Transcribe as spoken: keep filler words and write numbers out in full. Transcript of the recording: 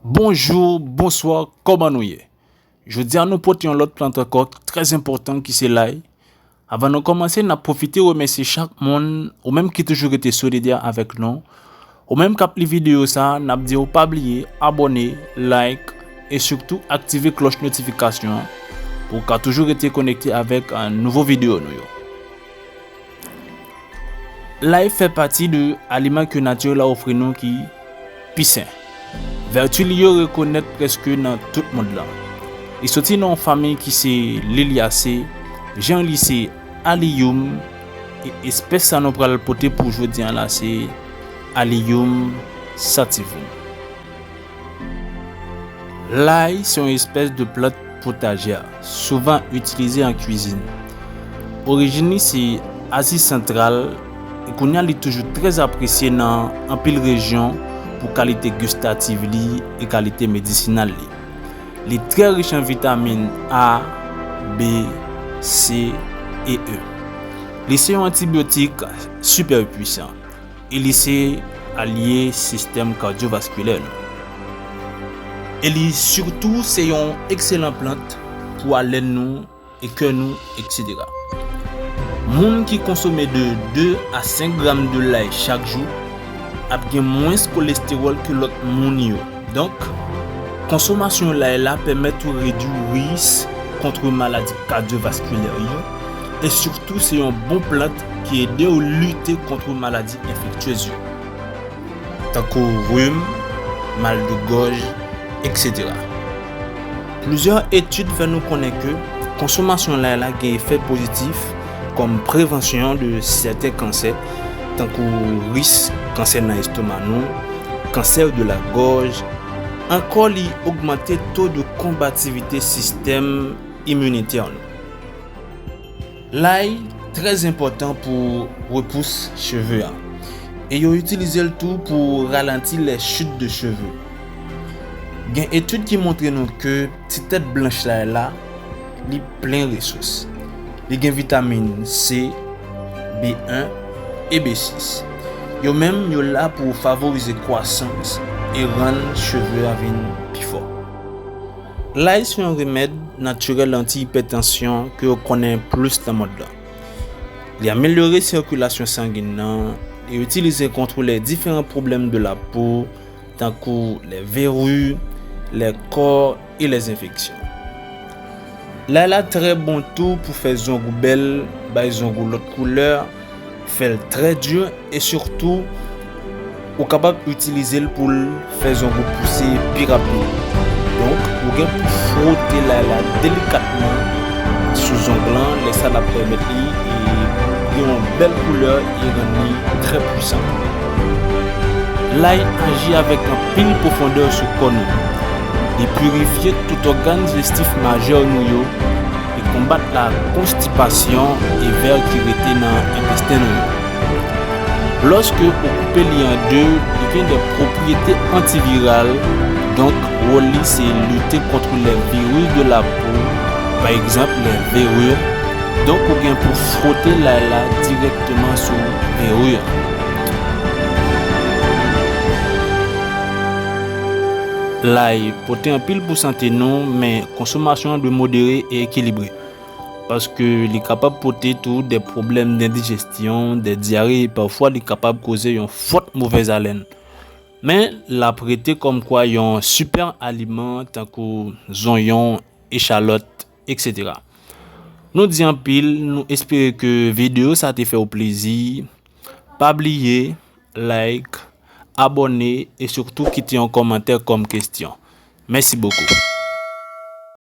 Bonjou, bonswa, kòman nou ye? Jodi a nou pote yon lòt plant ankò trè enpòtan ki se lay. Avan nou kòmanse, n ap pwofite remèsye chak moun, ou menm ki toujou rete solidè avèk nou. Ou menm k ap li videyo sa, n ap di w pa bliye abòne, like e sitou aktive klòch notifikasyon an pou w ka toujou rete konekte avèk, eh, nouvo videyo nou yo. Lay fè pati de aliman ke nati la ofri nou ki pi sen. Vèti li yo rekonèt prèske nan tout mond lan. Li soti nan yon fanmi ki se Liliaceae, jan li se Allium, e espès sa nou pral pote pou jodi a la se Allium sativum. Lay se yon espès de plant potajè, souvan itilize an kwizin. Orijin li se Azi Santral, e kounye a li toujou trè apresye nan anpil rejyon pou kalite gistativ li e kalite medisinal li. Li trè rich an vitamin A, B, C e E. Li se yon antibyotik sipè pwisan e li se alye sistèm kadyovaskilè nou. E li sitou se yon ekselan plant pou alèn nou e kè nou, etsetera. Moun ki konsome de de a senk gram de lay chak jou ap gen mwens kolestewòl ke lòt moun yo. Donk, konsomasyon lay la pèmèt ou redwi risk kont maladi kadyovaskilè yo, e sitou se yon bon plant ki ede w lite kont maladi enfektyez yo, tankou rim, mal de gòj, etsetera. Plizyè etid fè nou konnen ke konsomasyon lay la gen efè pozitif kòm prevansyon de sèten kansè, tankou risk kansè nan estoma nou, kansè de la gòj, ankò li ogmante to de konbativite sistèm iminitè nou. Lay trè enpòtan pou repous cheve a. E yo itilize l tou pou ralanti les chutes de cheveux. Gen etid ki montre nou ke ti tèt blanch lay la, li plen resous. Li gen vitamin C, B en e B sis. Yo menm, yo la pou favorize kwasans e rann cheve a vin pi fò. Lay se yon remèd natirèl anti-ipètansyon ke yo konnen plis nan mond lan. Li amelyore sikilasyon sangen nan, li itilize kont les diferan pwoblèm de la po, tankou les verrues, les corps e les infections. Lay la trè bon tou pou fè zong ou bèl, bay zong ou lòt koulè, fè l trè di e sitou ou kapab itilize l pou l fè zong ou pouse pi rapid. Donk, ou gen pou fwote lay la delikatman sou zong lan, lè sa l ap pèmèt li e gen yon bèl koulè e rann li trè pwisan. Lay aji avèk anpil pwofondè sou kò nou. Li pirifye tout ògàn dijestif majè nou yo e konbat la konstipasyon e vè ki rete nan entesten nou yo. Lòske ou koupe li an de, li gen de pwopriyete antiviral, donk wòl li se lite kont les virus de la peau, pa egzanp les verrues, donk ou gen pou fwote lay la dirèkteman sou verru an. Lay pote anpil pou sante nou, men konsomasyon an dwe modere e ekilibre. Paske li kapab pote tou de pwoblèm dendijestyon, de dyare, e pafwa li kapab koze yon fòt movèz alèn. Men, l ap rete kòmkwa yon sipè aliman tankou zonyon, echalòt, etsetera. Nou di anpil, nou espere ke videyo sa te fè w plezi. Pa bliye, like, abòne e sitou kite yon kòmantè kòm kesyon. Mèsi bokou.